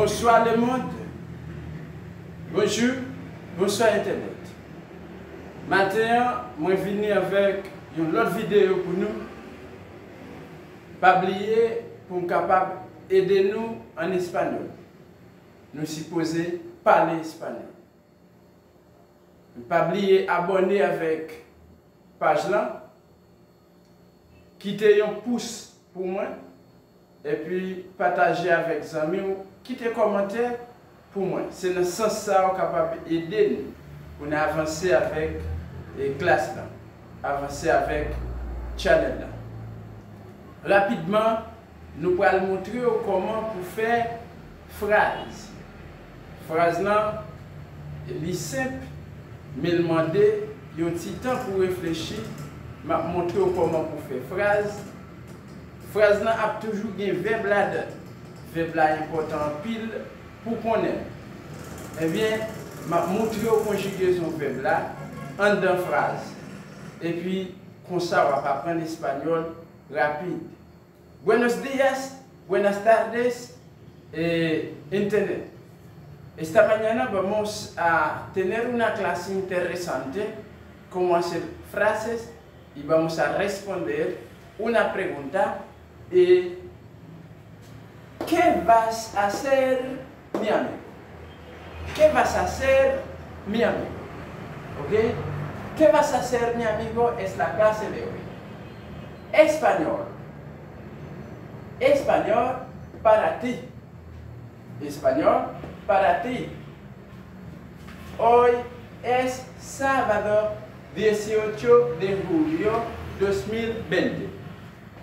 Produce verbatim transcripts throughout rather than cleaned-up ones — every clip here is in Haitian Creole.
Bonsoir le monde. Bonjour. Bonsoir Internet. Maten an, mwen vini avèk yon lòt videyo pou nou. Pa bliye pou m kapab ede nou an espanyòl. Nou sipoze pale espanyòl. Pa bliye abòne avèk paj lan, kite yon pous pou mwen, epi pataje avèk zanmi w, kite kòmantè pou mwen. Se nan sans sa w kapab ede n pou n avanse avèk, e, klas lan, avanse avèk channel lan. Rapidman, nou pral montre w kòman pou fè fraz. Fraz lan, li senp, men l mande yon ti tan pou reflechi. M ap montre w kòman pou fè fraz. Fraz lan ap toujou gen vèb ladan l. Vèb la enpòtan anpil pou konnen l. Ebyen, m ap montre w konjigezon vèb la anndan fraz. Epi, konsa w ap aprann espanyòl rapid. Buenos días, buenas tardes, eh, Internet. Esta mañana vamos a tener una clase interesante, cómo hacer frases, y vamos a responder una pregunta, eh, ¿qué vas a hacer, mi amigo? ¿Qué vas a hacer, mi amigo? ¿Ok? ¿Qué vas a hacer, mi amigo? Es la clase de hoy. Español. Español para ti. Español para ti. Hoy es sábado dieciocho de julio dos mil veinte.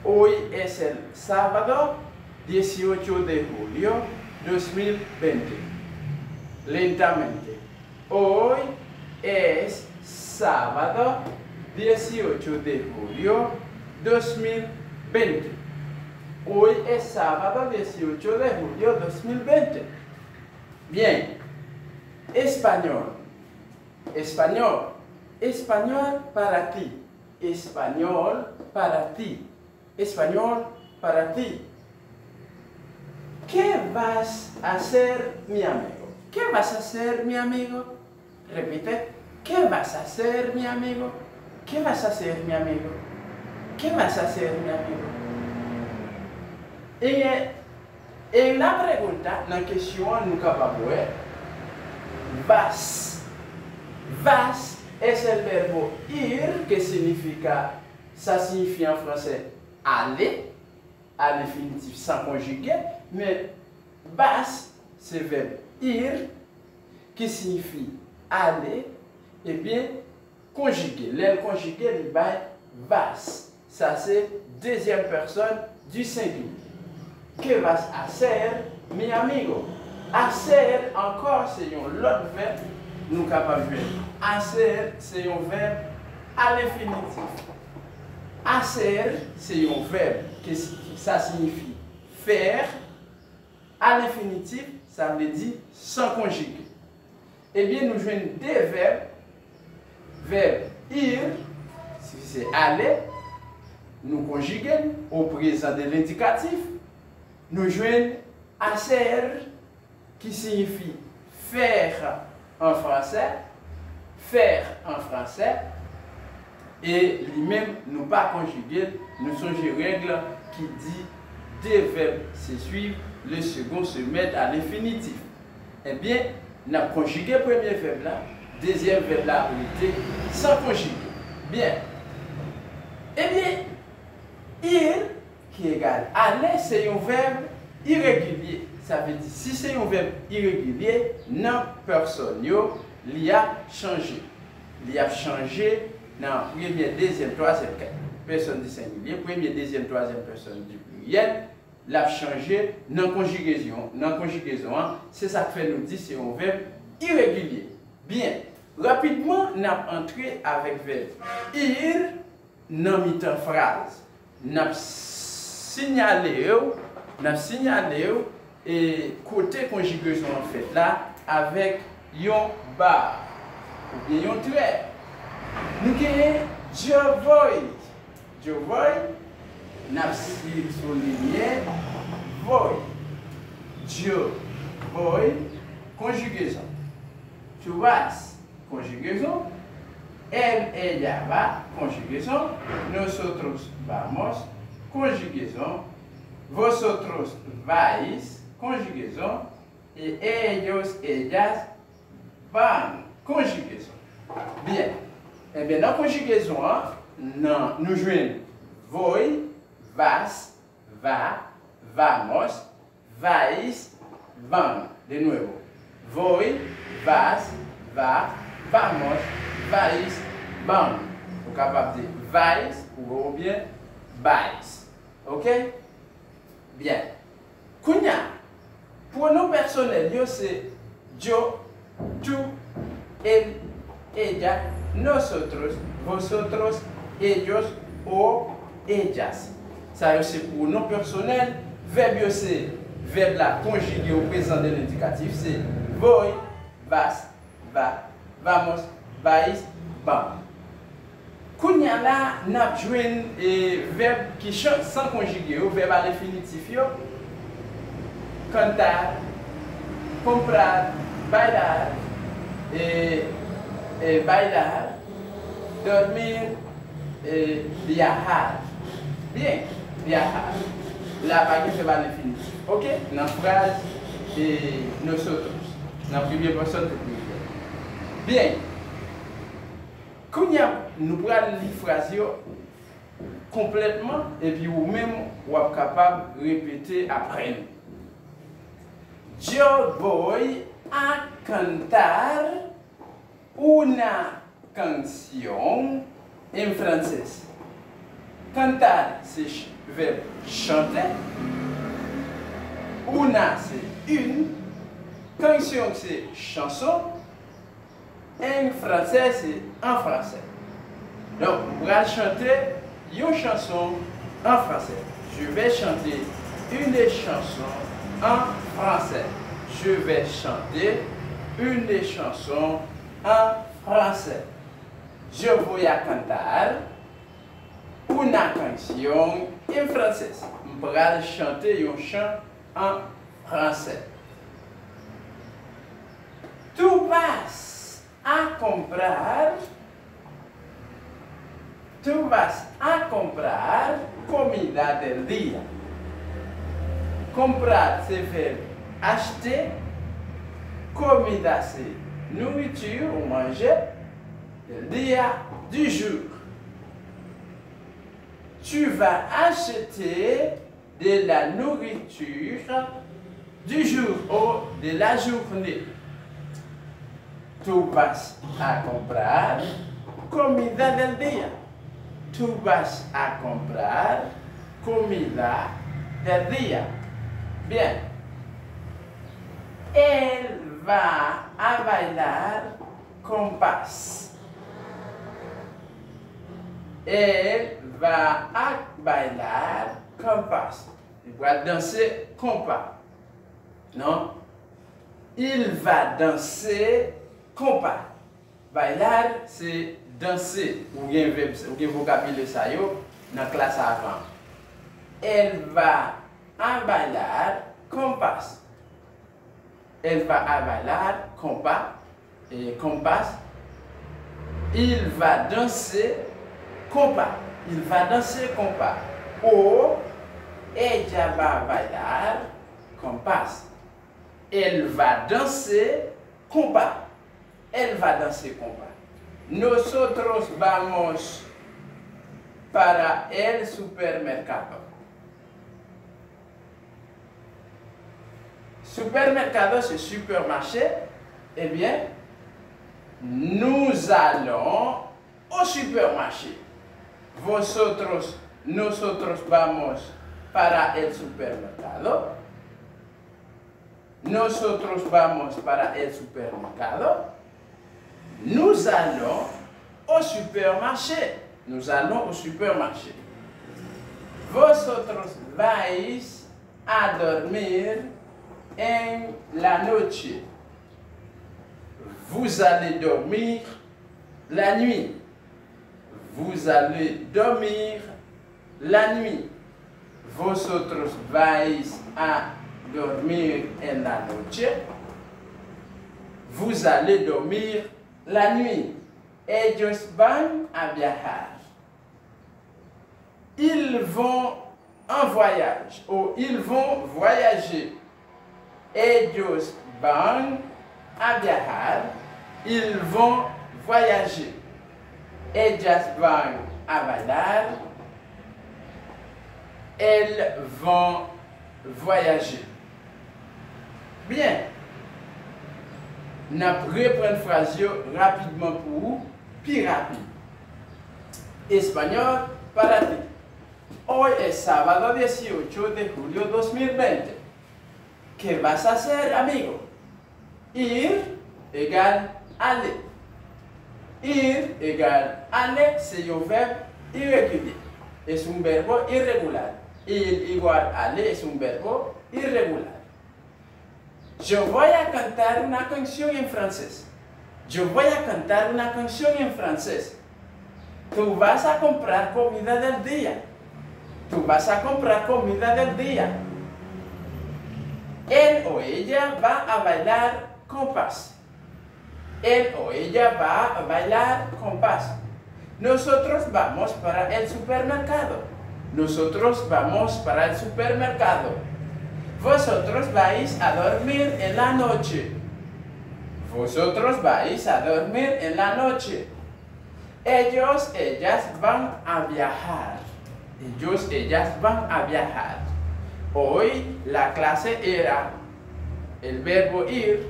Hoy es el sábado dieciocho de julio dos mil veinte. Lentamente. Hoy es sábado dieciocho de julio dos mil veinte. Hoy es sábado dieciocho de julio dos mil veinte. Bien. Español. Español. Español para ti. Español para ti. Español para ti. ¿Qué vas a hacer, mi amigo? ¿Qué vas a hacer, mi amigo? Repite. ¿Qué vas a hacer, mi amigo? ¿Qué vas a hacer, mi amigo? ¿Qué vas a hacer, mi amigo? En, en la pregunta, nan kesyon an, nou kapab wè vas. Vas es el verbo ir, que significa, sa siyifi an fransè aller, a lenfinitif san konjige, men vas se vèb ir, ki siyifi aller, ebyen, konjige. Lè l konjige, li bay vas. Sa se dezyèm pèsòn di sengilye. ¿Qué vas a hacer, mi amigo? Hacer ankò se yon lòt vèb nou kapab jwenn. Hacer se yon vèb a lenfinitif. Hacer se yon vèb ke si, sa siyifi faire. A lenfinitif, sa vle di san konjige. Ebyen, nou jwenn de vèb. Vèb ir, ki se aller, nou konjige l o prezan de lendikatif. Nou jwenn hacer, ki siyifi faire an fransè, faire an fransè, e li menm, nou pa konjige l, nou sonje règ ki di deux verbes se suivent, le second se met à l'infinitif. Ebyen, n ap konjige premye vèb la, dezyèm vèb la ap rete san konjige. Byen. Ebyen, ir, ki egal aller, se yon vèb iregilye. Sa vle di, si se yon vèb iregilye, non pèsòn yo, li ap chanje. Li ap chanje nan premyè, dezyèm, twazyèm, kat pèsòn di sengilye, premyè, dezyèm, twazyèm pèsòn di pliryèl, l ap chanje nan konjigezyon, nan konjigezon an. Se sa k fè nou di se yon vèb iregilye. Byen, rapidman, n ap antre avèk vèb ir nan mitan fraz. N ap siyale w, n ap siyale w, e, kote konjigezon an fèt la avèk yon ba oubyen yon trè. Nou genyen yo voy. Yo voy, n ap si-, soulinye voy. Yo Voy, konjigezon. Tú vas, konjigezon. Él, ella va, konjigezon. Nosotros vamos, konjigezon. Vosotros vais, konjigezon. E ellos, ellas van, konjigezon. Byen. Ebyen, nan konjigezon an, nan, nou jwenn voy, vas, va, vamos, vais, van. De nuevo. Voy, vas, va, vamos, vais, van. Ou kapab di vais oubyen vais. Oke? Byen. Kounye a, pwonon pèsonèl yo se yo, tú, él, ella, nosotros, vosotros, ellos o ellas. Sa yo se pwonon pèsonèl. Vèb yo se, vèb la konjige o prezan de lendikatif, se voy, vas, va, vamos, vais, van. Kounye a la, n ap jwenn, e, vèb ki chan-, san konjige yo, vèb a lenfinitif yo. Cantar, comprar, bailar, e, e, bailar, dormir, e, viajar. Byen, viajar. La pa gen vèb a lenfinitif. Oke? Nan fraz, e, nosotros. Nan premye pèsòn, tout premye. Byen. Kounye a, nou pral li fraz yo konplètman, epi ou menm, w ap kapab repete apre m. Yo voy a cantar una canción en francés. Cantar se ch-, vèb chante. Una se une. Canción se chanson. En francés se an fransè. Donk, m pral chante yon chanson an fransè. Je vais chanter une chanson en français. Je vais chanter une chanson en français. Yo voy a cantar una canción en francés. M pral chante yon chan an fransè. Tú vas a comprar, tú vas a comprar comida del día. Comprar se vèb achte, comida se nouriti ou manje, del día, du jour. Tu vas acheter de la nourriture du jour ou de la journée. Tú vas a comprar comida del día. Tú vas a comprar comida del día. Byen. Él va a bailar compás. Él va a bailar compás. Li pral danse konpa. Non. Il va danser compas. Bailar se danse. Ou gen vèb, ou gen vokabilè sa yo nan klas avan. Él va a bailar compás. Él va a bailar compa-, eh, compás. Il va danser compas. Il va danser compas. Ou ella va a bailar compás. Él va danse konpa. Él va danse konpa. Nosotros vamos para el supermercado. Supermercado se supermarché. Ebyen, nous allons au supermarché. Vosotros, nosotros vamos para el supermercado. Nosotros vamos para el supermercado. Nous allons au supermarché. Nous allons au supermarché. Vosotros vais a dormir en la noche. Vous allez dormir la nuit. Vous allez dormir la nuit. Vosotros vais a Dormir en la noche. Vous allez dormir la nuit. Ellos van a viajar. Ils vont en voyage ou ils vont voyager. Ellos van a viajar. Ils vont voyager. Ellas van a bailar. Elles vont voyager. Byen. N ap reprann fraz yo rapidman pou ou, pi rapid. Español para ti. Hoy es sábado dieciocho de julio dos mil veinte. ¿Qué vas a hacer, amigo? Ir egal ale. Ir egal ale se yon vèb iregilye. Es un verbo irregular. Ir igual ale es un verbo irregular. Yo voy a cantar una canción en francés. Yo voy a cantar una canción en francés. Tú vas a comprar comida del día. Tú vas a comprar comida del día. Él o ella va a bailar compás. Él o ella va a bailar compás. Nosotros vamos para el supermercado. Nosotros vamos para el supermercado. Vosotros vais a dormir en la noche. Vosotros vais a dormir en la noche. Ellos, ellas van a viajar. Ellos, ellas van a viajar. Hoy la clase era el verbo ir,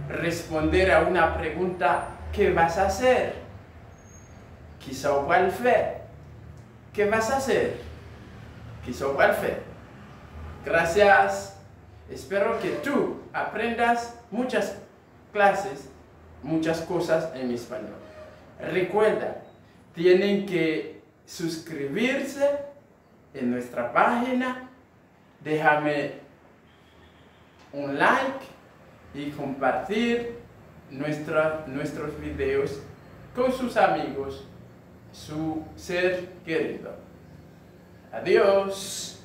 responder a una pregunta, ¿qué vas a hacer? Kisa w pral fè? ¿Qué vas a hacer? Kisa w pral fè? Gracias. Espero que tú aprendas muchas clases, muchas cosas en español. Recuerda, tienen que suscribirse en nuestra página. Déjame un like y compartir nuestra, nuestros videos con sus amigos, su ser querido. Adiós.